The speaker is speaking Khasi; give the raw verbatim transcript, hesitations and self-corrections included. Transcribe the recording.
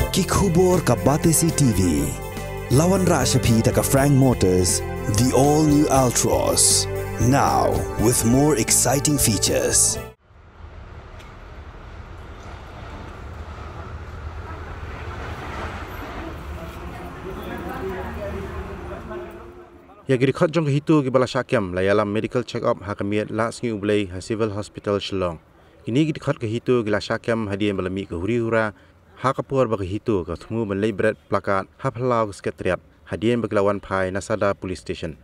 Ki khubor ka Batesi T V. La wanrah sha phi da ka Frank Motors, the all new Altroz. Now with more exciting features. Ïa ki dkhot jong ka HITO kiba la shah kem la ïalam medical check up ha ka miet Lahsngi U Blei ha Civil Hospital Shillong. Kine ki dkhot ka HITO ki la shah kem hadien ba la mih ka huri hura ha ka por ba ka HITO ka thmu ban leit bret placard ha phyllaw ka Secretariat hadien ba ki la wan phai na Sadar Police Station.